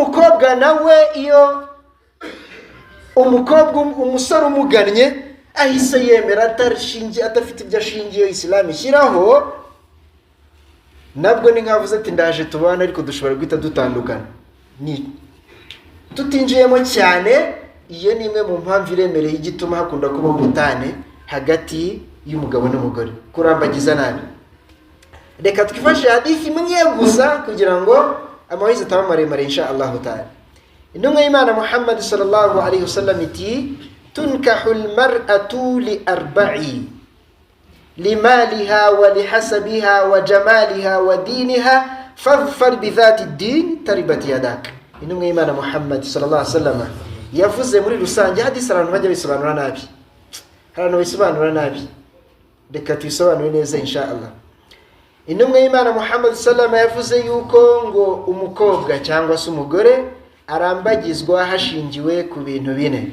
N'umukobwa nawe, iyo umukobwa, umusore umugannye ahise yemera atashingiye, adafite ibyo ashingiye Isilamu ishyiraho, nabwo ni nkavuze ati ndaje tubana, ariko dushobora guhita dutandukana. Ni tutinjiyemo cyane, iyo ni imwe mu mpamvu iremereye igituma hakunda kubaho ubutane hagati y'umugabo n'umugore, kurambagiza nabi. Reka twifashe hadithi imwe gusa kugira ngo amahwezi ataba maremare, insha Allahu taala. Intumwa y'Imana Muhammad sallallahu alaihi wasallam iti: tunkahu almar'atu li arba'i, limaliha wa lihasabiha wa jamaliha wa diniha, fadhfar bidhati din taribat yadak. Intumwa y'Imana Muhammad sallallahu alaihi wasallam yavuze muri rusange. Hadisi abantu bajya bisobanura nabi, hari abantu bisobanura nabi, reka tubisobanure neza insha Allah. Intumwa y'Imana Muhammad sallama yavuze yuko ngo umukobwa cyangwa se umugore arambagizwa hashingiwe ku bintu bine.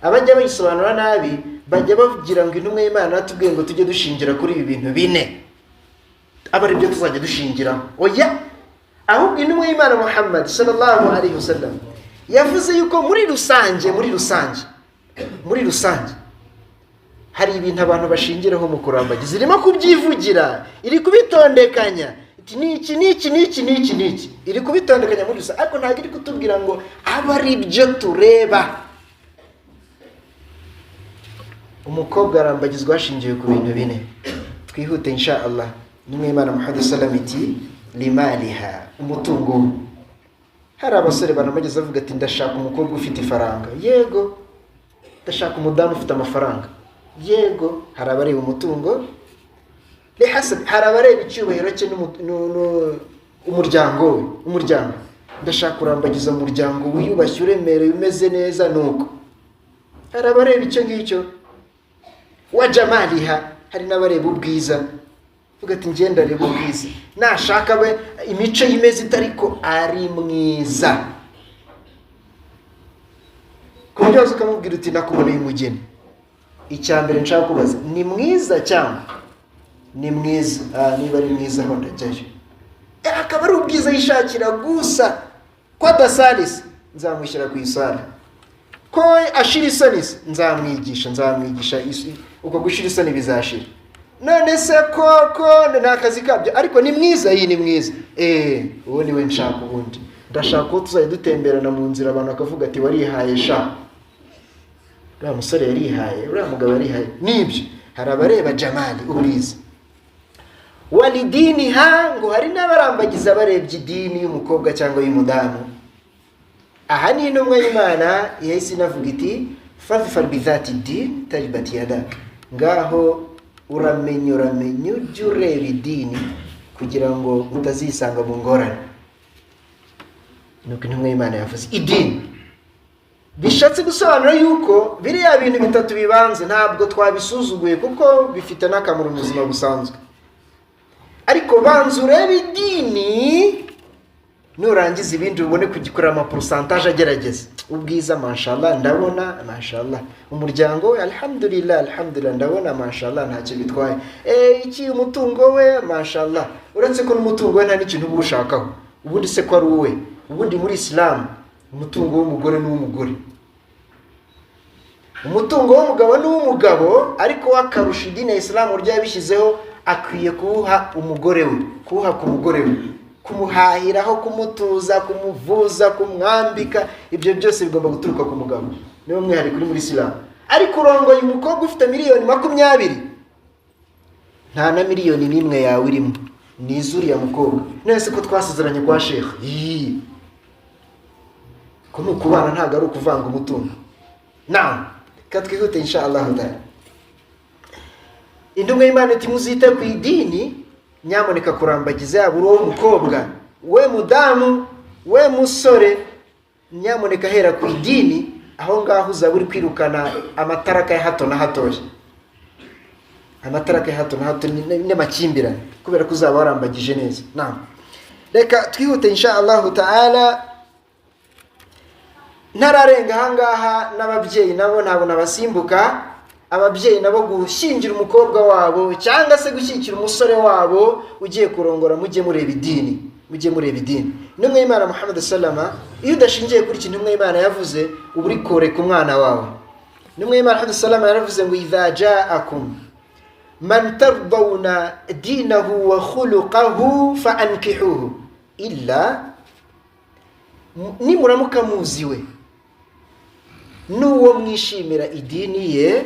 Abajya bayisobanura nabi bajya bagira ngo intumwa y'Imana yatubwiye ngo tujye dushingira kuri ibi bintu bine, aba ari byo tuzajya dushingiraho. Oya, ahubwo intumwa y'Imana Muhammad sallallahu alaihi wasallam yavuze yuko muri rusange hari ibintu abantu bashingiraho mu kurambagiza. Irimo kubyivugira, iri kubitondekanya, iti ni iki, n'iki, n'iki, n'iki, n'iki. Iri kubitondekanya muri rusange, ariko ntabwo iri kutubwira ngo abe ari byo tureba. Umukobwa arambagizwa hashingiwe ku bintu bine. Twihute insha Allah. Intumwa y'Imana Muhammad sallam iti: limaliha, umutungo we. Hari abasore baramageza bavuga ati ndashaka umukobwa ufite ifaranga, yego, ndashaka umudamu ufite amafaranga, yego. Hari abareba umutungo. Hari abareba icyubahiro cye, umuryango we, umuryango. Ndashaka kurambagiza umuryango wiyubashye, uremereye, umeze neza. Nuko hari abareba icyo ngicyo. Wa jamaliha, hari n'abareba ubwiza, uvuga ati ngenda areba ubwiza, nashaka we imico ye imeze ite ariko ari mwiza, ku buryo waza ukamubwira uti nakuboneye umugeni, icya mbere nshaka kubaza, ni mwiza cyangwa ni mwiza? Ah, niba ari mwiza aho ndajyayo. Akaba ari ubwiza yishakira gusa. Ko adasalise, nzamushyira ku isare. Ko ashira isoni se, nzamwigisha uko gushira isoni bizashira. None se ko ni akazi kabyo, ariko ni mwiza, iyi ni mwiza, uwo ni we nshaka. Ubundi ndashaka ko tuzajya dutemberana mu nzira, abantu bakavuga ati warihaye sha, uriya musore yarihaye, uriya mugabo yarihaye. Nibyo, hari abareba jamali, ubwiza. Walidiniha, ngo hari n'abarambagiza barebye idini y'umukobwa cyangwa y'umudamu. Aha ni intumwa y'Imana yahise inavuga iti fadhfar bidhati din taribat yadak. Ngaho uramenye ujye ureba idini kugira ngo utazisanga mu ngorane. Nuko intumwa y'Imana yavuze idini, bishatse gusobanura yuko biriya bintu bitatu bibanze ntabwo twabisuzuguye, kuko bifite n'akamaro mu buzima busanzwe, ariko banza urebe idini, nurangiza ibindi ubone kugikorera ama pourcentage. Agerageza ubwiza, mashallah, ndabona mashallah. Umuryango we, alhamdulillah, alhamdulillah, ndabona mashallah, ntacyo bitwaye. Iki, umutungo we, mashallah, uretse ko n'umutungo we nta n'ikintu uba uwushakaho. Ubundi se ko ari uwe? Ubundi muri Isilamu umutungo w'umugore ni uw'umugore, umutungo w'umugabo ni uw'umugabo, ariko we akarusha idini ya Isilamu uburyo yabishyizeho, akwiye kuwuha umugore we, kuwuha ku mugore we, kumuhahiraho, kumutuza, kumuvuza, kumwambika, ibyo byose bigomba guturuka ku mugabo. Niwo mwihariko uri muri Isilamu. Ariko urongoye umukobwa ufite miliyoni 20, nta na miliyoni n'imwe yawe irimo, ni iz'uriya mukobwa. None se ko twasezeranye kwa shekha? Yii, ko ni ukubana, ntabwo ari ukuvanga umutungo. Naam, reka twihute insha Allahu taala. Intumwa y'Imana iti muzite ku idini. Nyamuneka kurambagiza, yaba uri uwo mukobwa, we mudamu, we musore, nyamuneka hera ku idini. Aho ngaho uzaba uri kwirukana amataraka ya hato na hatoya, amataraka ya hato na hato n'amakimbirane, kubera ko uzaba warambagije neza. Naam, reka twihute insha Allahu taala. Ntararenga ahangaha, n'ababyeyi nabo ntabwo nabasimbuka. Ababyeyi nabo, gushyingira umukobwa wabo cyangwa se gushyigikira umusore wabo ugiye kurongora, mujye mureba idini. Mujye mureba idini. Intumwa y'Imana Muhammad sallama, iyo udashingiye kuri iki intumwa y'Imana yavuze, uba uri koreka umwana wawe. Intumwa y'Imana Muhammad sallama yaravuze ngo: "Idha ja'akum man tardawna dinahu wa khuluqahu fa ankihuhu illa." Nimuramuka muziwe n'uwo mwishimira idini ye,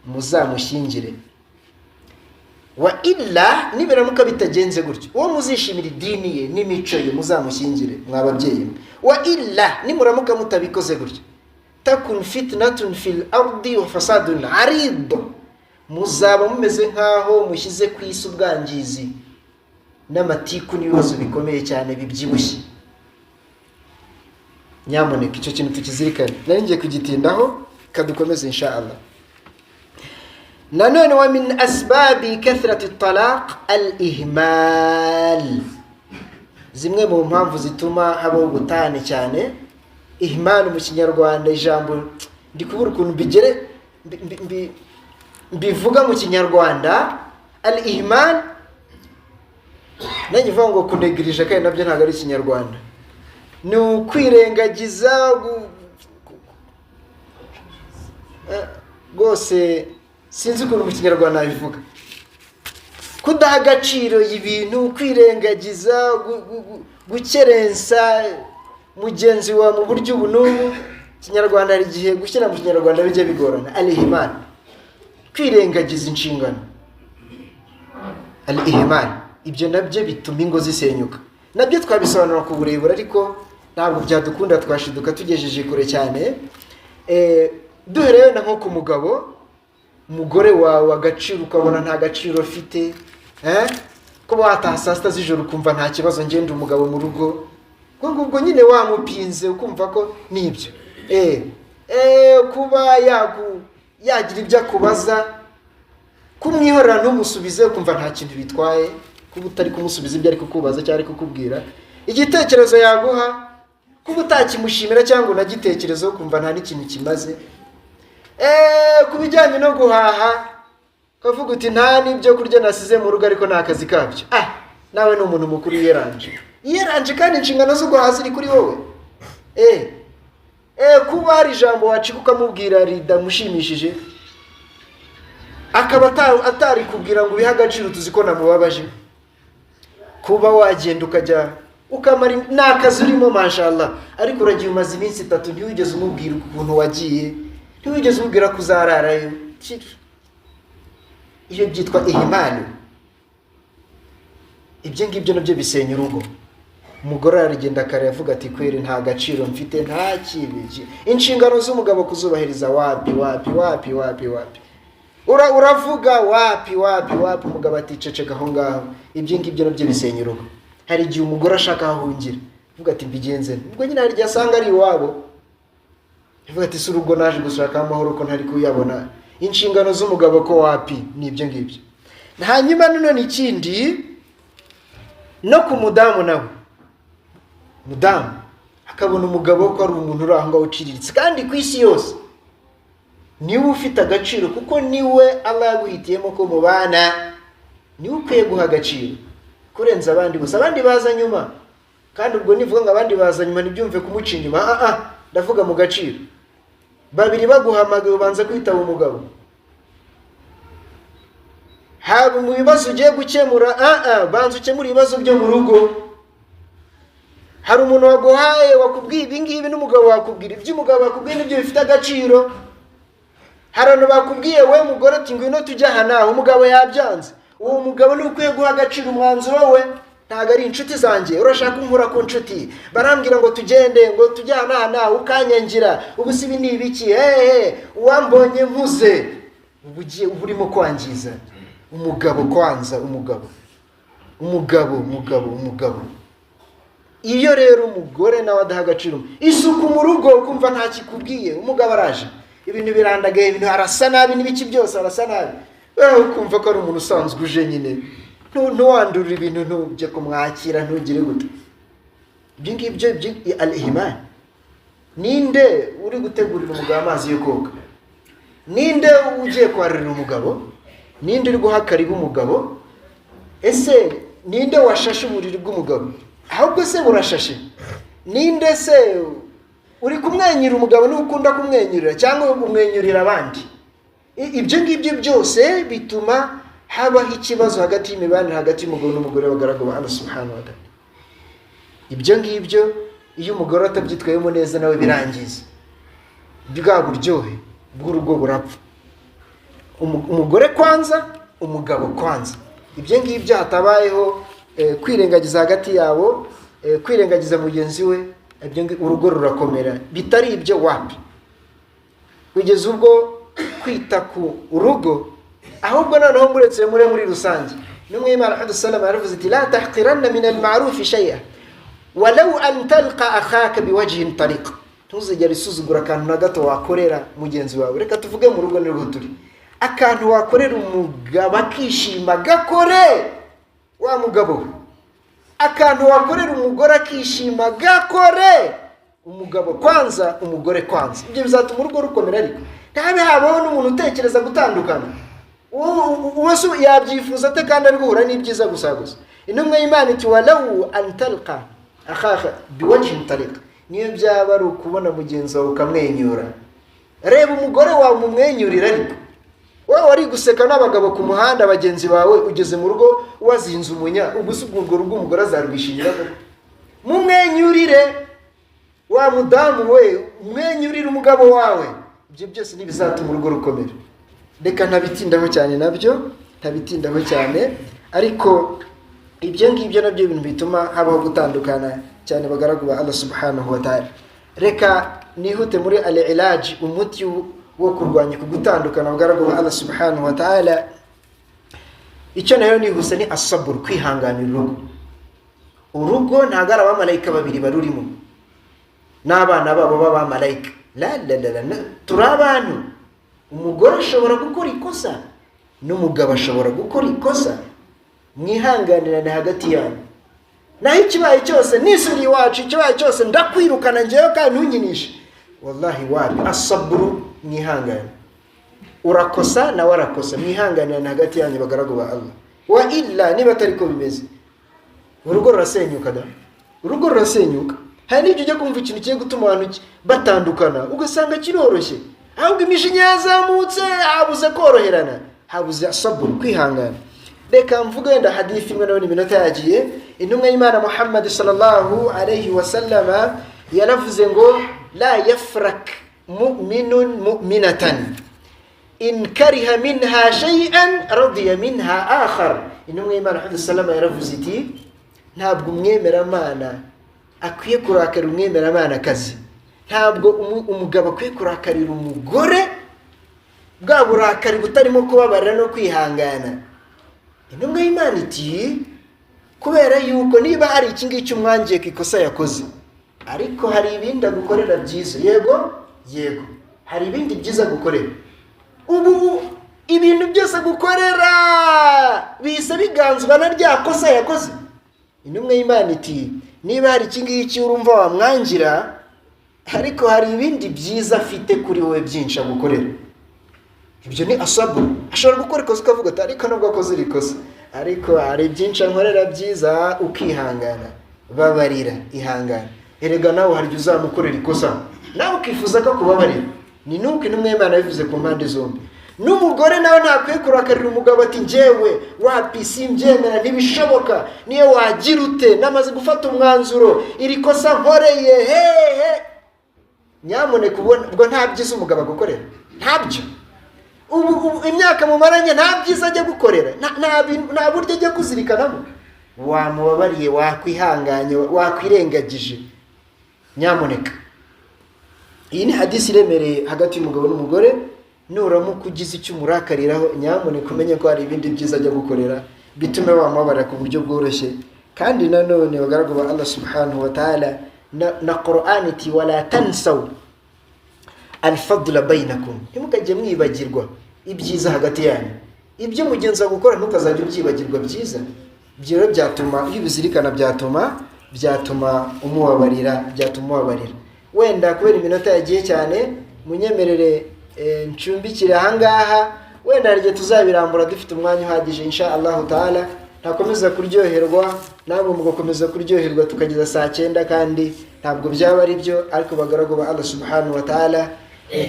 muzamushyingire. Wa illa, nibiramuka bitagenze gutyo, uwo muzishimira idini ye n'imico ye, muzamushyingire, mwa babyeyi mwe. Wa illa, nimuramuka mutabikoze gutyo, takun fitnatun fil ardi wa fasadun arid, muzaba mumeze nk'aho mushyize ku isi ubwangizi n'amatiku n'ibibazo bikomeye cyane bibyibushye. Nyamuneka icyo kintu tukizirikane. Nari ngiye kugitindaho, kadukomeze insha Allah. Nanone wa min asbabi kathrati talaq al ihmal, zimwe mu mpamvu zituma habaho ubutane cyane. Ihmal mu Kinyarwanda, ijambo ndi kubura ukuntu mbigere mbivuga mu Kinyarwanda. Al ihmal, nanjye uvuga ngo kunegirije, kandi nabyo ntabwo ari Ikinyarwanda, ni ukwirengagiza rwose sinzi ukuntu mu Kinyarwanda nabivuga. Kudaha agaciro ibintu, kwirengagiza, gukerensa mugenzi wawe mu buryo ubu n'ubu. Ikinyarwanda hari igihe gushyira mu Kinyarwanda bijya bigorana. Al ihmal, kwirengagiza inshingano, al ihmal, ibyo nabyo bituma ingo zisenyuka. Nabyo twabisobanura ku burebure, ariko ntabwo byadukunda, twashiduka tugejeje kure cyane. Duhereye wenda nko ku mugabo, umugore wawe agaciro ukabona nta gaciro afite, eh? Kuba wataha saa 6 z'ijoro ukumva nta kibazo, ngenda umugabo mu rugo, ubwo ngubwo nyine wamupinze, ukumva ko nibyo. Kuba yagira ibyo akubaza, kumwihorera ntumusubize, ukumva nta kintu bitwaye kuba utari kumusubiza ibyo ari kukubaza cyangwa ari kukubwira. Igitekerezo yaguha, kuba utakimushimira cyangwa unagitekerezo, ukumva nta n'ikintu kimaze. Ku bijyanye no guhaha, ukavuga uti: "Nta n'ibyo kurya nasize mu rugo, ariko ni akazi kabyo." Nawe ni umuntu mukuru, yiyeranje yiyeranje, kandi inshingano zo guhaha ziri kuri wowe. Kuba hari ijambo wacika ukamubwira ridamushimishije, akaba atari kubwira ngo ubihe agaciro, tuzi ko namubabaje. Kuba wagenda ukajya ukamara ni akazi urimo, mashallah, ariko uragiye umaze iminsi 3, ntiwigeze umubwira ukuntu wagiye, ntiwigeze umubwira ko uzararayo. Iyo byitwa ihimani. Ibyo ngibyo nabyo bisenya urugo. Umugore aragenda kare, avuga ati: "Kweri nta gaciro mfite, nta kibi." Inshingano z'umugabo kuzubahiriza, wapi wapi wapi wapi wapi. Uravuga wapi wapi wapi, umugabo ati: "Ceceka aho ngaho." Ibyo ngibyo nabyo bisenya urugo. Hari igihe umugore ashaka aho ahungira, avuga ati: "Mbigenze nte?" Ubwo nyine hari igihe asanga ari iwabo, avuga ati: "Si urugo naje gushaka amahoro ko ntari kuyabona? Inshingano z'umugabo ko wapi?" Ni ibyo ngibyo. Hanyuma nanone ikindi, no ku mudamu nawe, mudamu akabona umugabo ko ari umuntu uri aho ngaho uciriritse, kandi ku isi yose niwe ufite agaciro, kuko niwe Allah yaguhitiyemo ko mubana, niwe ukwiye guha agaciro kurenza abandi gusa. Abandi baza nyuma. Kandi ubwo nivuga ngo abandi baza nyuma, ntibyumve kumuca inyuma. Ndavuga mu gaciro. Babiri baguhamagaye, ubanza kwitaba umugabo. Haba mu bibazo ugiye gukemura, banza ukemura ibibazo byo mu rugo. Hari umuntu waguhaye, wakubwiye ibi ngibi, n'umugabo wakubwira ibyo umugabo wakubwiye nibyo bifite agaciro. Hari abantu bakubwiye, we mugore, ati: "Ngwino tujye aha nawe," umugabo yabyanze. Uwo mugabo niwe ukwiye guha agaciro umwanzuro we, ntabwo ari inshuti zanjye. Urashaka kunkura ku nshuti, barambwira ngo tugende, ngo tujye aha n'aha nawe ukanyangira. Ubu si ibi ni ibiki? Hehe, uwambonye nkuze. Uba ugiye, uba urimo kwangiza umugabo. Kwanza umugabo, umugabo, umugabo, umugabo. Iyo rero umugore nawe adaha agaciro isuku mu rugo, ukumva nta kikubwiye, umugabo araje, ibintu birandagaye, ibintu arasa nabi, n'ibiki byose arasa nabi, wewe ukumva ko ari umuntu usanzwe uje nyine, ntiwandurire ibintu, ntujye kumwakira, ntugire gute. Ibyo ngibyo al ihmal. Ninde uri gutegurira umugabo amazi yo koga? Ninde ugiye kwarurira umugabo? Ninde uri guha karibu umugabo? Ese ninde washashe uburiri bw'umugabo? Ahubwo se burashashe? Ninde se uri kumwenyura? Umugabo niwe ukunda kumwenyurira cyangwa umwenyurira abandi? Ibyo ngibyo byose bituma habaho ikibazo hagati y'imibanire hagati y'umugabo n'umugore w'abagaragu ba Allah subhanahu wa ta'ala. Ibyo ngibyo iyo umugore atabyitwayemo neza nawe birangiza bwa buryohe bw'urugo burapfa. Umugore kwanza, umugabo kwanza. Ibyo ngibyo hatabayeho kwirengagiza hagati yabo, kwirengagiza mugenzi we, ibyo urugo rurakomera. Bitari ibyo wapi, kugeza ubwo kwita ku rugo. Ahubwo noneho muretse muri rusange, n'umwe Imana Muhammad yaravuze ati la tahqiranna min al-ma'ruf shay'a walau an talqa akhaka biwajhin tariq. Ntuzigere usuzugura akantu na gato wakorera mugenzi wawe. Reka tuvuge mu rugo nirwo turi, akantu wakorera umugabo akishima gakore wa mugabo, akantu wakorera umugore akishima gakore. Umugabo kwanza, umugore kwanza. Ibyo bizatuma urugo rukomera. Ariko ntabe habaho n'umuntu utekereza gutandukana, uwo yabyifuza ate kandi ari guhura n'ibyiza gusa gusa. Intumwa y'Imana iti walau an talqa akhaka biwajhin tariq. Niyo byaba ari ukubona mugenzi wawe ukamwenyura, reba umugore wawe umumwenyurira. Ariko wowe wari guseka n'abagabo ku muhanda bagenzi bawe, ugeze mu rugo wazinze umunya, ubwo se urwo rugo umugore azarwishimira? Mumwenyurire wa mudamu we, umwenyurire umugabo wawe. Ibyo byose ntibizatuma urugo rukomera. Reka ntabitindaho cyane, nabyo ntabitindaho cyane, ariko ibyo ngibyo nabyo ibintu bituma habaho gutandukana cyane bagaragu ba Allah subhanahu wa ta'ala. Reka nihute muri al-ilaj, umuti wo kurwanya ku gutandukana bagaragu ba Allah subhanahu wa ta'ala. Icyo nayo nihuse ni asabur, kwihanganira urugo. Urugo ntabwo ari abamarayika babiri barurimo n'abana babo b'abamarayika. La la la la, turi abantu. Umugore ashobora gukora ikosa n'umugabo ashobora gukora ikosa, mwihanganirane hagati yanyu. Naho ikibaye cyose nisuri iwacu, ikibaye cyose ndakwirukana ngewe kandi ntunyinishe, wallahi wapi. Asaburu, mwihangane. Urakosa nawe arakosa, mwihanganirane hagati yanyu bagaragu ba Allah. Wa illa niba atari ko bimeze, urugo rurasenyuka da, urugo rurasenyuka. Hari n'ibyo ujya kumva ikintu kigiye gutuma abantu batandukana ugasanga kiroroshye, ahubwo imishinya yazamutse, habuze koroherana, habuze asaburu, kwihangana. Reka mvuge wenda hadithi imwe, nabona iminota yagiye. Intumwa y'Imana Muhammad sallallahu alayhi wa sallama yaravuze ngo la yafrak mu'minun mu'minatan in kariha minha shay'an radiya minha akhar. Intumwa y'Imana Muhammad sallama yaravuze iti ntabwo umwemeramana akwiye kurakarira umwemeramana kazi, ntabwo umugabo akwiye kurakarira umugore bwa burakari butarimo kubabarira no kwihangana. Intumwa y'Imana iti kubera yuko niba hari iki ngiki umwangiye ku ikosa yakoze, ariko hari ibindi agukorera byiza. Yego yego, hari ibindi byiza agukorera. Ubu ibintu byose agukorera bihise biganzwa na rya kosa yakoze. Intumwa y'Imana iti niba hari iki ngiki urumva wamwangira, ariko hari ibindi byiza afite kuri wowe byinshi agukorera. Ibyo ni asabu. Ashobora gukora ikosa ukavuga ati ariko nubwo akoze iri kosa, ariko hari byinshi ankorera byiza, ukihangana, babarira, ihangana. Erega nawe hari igihe uzamukorera ikosa nawe ukifuza ko akubabarira. Ni nuko intumwa y'Imana yabivuze ku mpande zombi. N'umugore nawe ntakwiye kurakarira umugabo ati njyewe wapi simbyemera, ntibishoboka, niyo wagira ute, namaze gufata umwanzuro, iri kosa nkoreye hehe. Nyamuneka ubwo nta byiza umugabo agukorera, ntabyo. Ubu imyaka mumaranye nta byiza ajya gukorera, nta buryo ajya kuzirikanamo. Wamubabariye, wakwihanganye, wakwirengagije. Nyamuneka, iyi ni hadisi iremereye hagati y'umugabo n'umugore. Nuramuka ugize icyo umurakariraho, nyamuneka umenye ko hari ibindi byiza ajya gukorera bitume wamubabarira ku buryo bworoshye. Kandi nanone bagaragu ba Allah subhanahu wa ta'ala, na Qur'an iti wala tansaw alfadla bainakum, ntimukajye mwibagirwa ibyiza hagati yanyu. Ibyo mugenzi wawe gukora ntukazajya ubyibagirwa byiza. Ibyo rero byatuma iyo ubizirikana byatuma umubabarira, byatuma umubabarira. Wenda kubera iminota yagiye cyane, munyemerere ncumbikire ahangaha. Wenda hari igihe tuzabirambura dufite umwanya uhagije insha Allahu taala. Ntakomeza kuryoherwa, namwe mugakomeza kuryoherwa, tukageza saa 9, kandi ntabwo byaba ari byo. Ariko bagaragu ba Allah subhanahu wa ta'ala,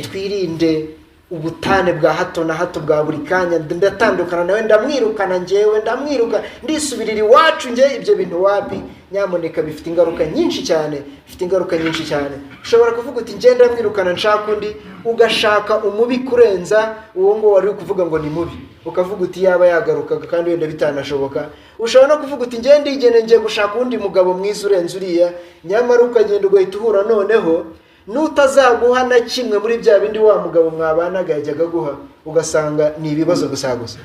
twirinde ubutane bwa hato na hato bwa buri kanya. Ndatandukana nawe, ndamwirukana, njyewe ndamwiruka, ndisubirira iwacu nge. Ibyo bintu wapi, nyamuneka, bifite ingaruka nyinshi cyane, bifite ingaruka nyinshi cyane. Ushobora kuvuga uti: "Ngenda ndamwirukana, nshaka undi", ugashaka umubi kurenza uwo nguwo wari uri kuvuga ngo ni mubi, ukavuga uti yaba yagarukaga, kandi wenda bitanashoboka. Ushobora no kuvuga uti: "Ngende ndigene, ngiye gushaka undi mugabo mwiza urenze uriya", nyamara ukagenda ugahita uhura noneho n'utazaguha na kimwe muri bya bindi wa mugabo mwabanaga yajyaga aguha, ugasanga ni ibibazo gusa gusa.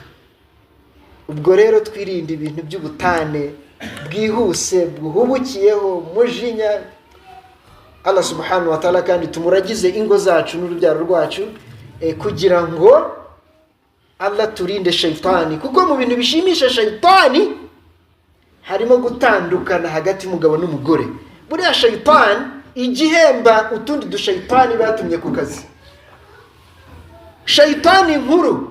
Ubwo rero twirinde ibintu by'ubutane bwihuse, buhubukiyeho mujinya. Allah subhanahu wa ta'ala kandi tumuragize ingo zacu n'urubyaro rwacu, kugira ngo Allah turinde shayitani, kuko mu bintu bishimisha shayitani harimo gutandukana hagati y'umugabo n'umugore. Buriya shayitani igihemba utundi dushayitani batumye ku kazi. Shayitani nkuru,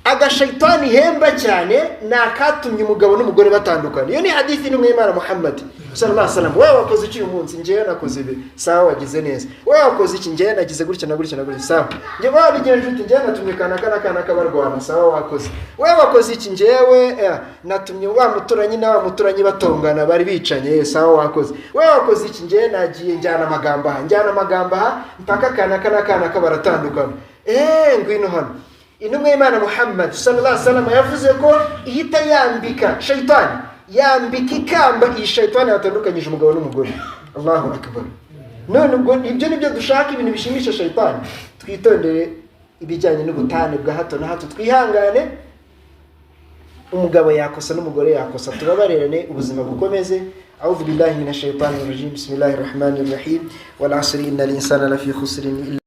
agashayitani ihemba cyane, ni akatumye umugabo n'umugore batandukana. Iyo ni hadithi n'umwe y'Imana Muhammad sallallahu alaihi wasallam. Wowe wakoze iki uyu munsi? Njyewe nakoze ibi. Sawa, wagize neza. Wowe wakoze iki? Njyewe nagize gutya na gutya na gutya. Sawa. Njye wabigenje ute? Njyewe natumye kanaka na kanaka barwana. Sawa, wakoze. Wowe wakoze iki? Njyewe natumye wa muturanyi na wa muturanyi batongana, bari bicanye. Sawa, wakoze. Wowe wakoze iki? Njyewe nagiye njyana amagambo aha, njyana amagambo aha, mpaka kanaka na kanaka baratandukana. Ngwino hano. Intumwa y'Imana Muhammad sallallahu alaihi wasallam yavuze ko ihita yambika shayitani, yambika ikamba iyi shayitani yatandukanyije umugabo n'umugore. Allahu akbar! None ubwo ibyo nibyo dushaka, ibintu bishimisha shayitani? Twitondere ibijyanye n'ubutane bwa hato na hato, twihangane. Umugabo yakosa n'umugore yakosa, tubabarerane, ubuzima bukomeze. أعوذ بالله من الشيطان الرجيم، بسم الله الرحمن الرحيم، والعصر إن الإنسان لفي خسر إلا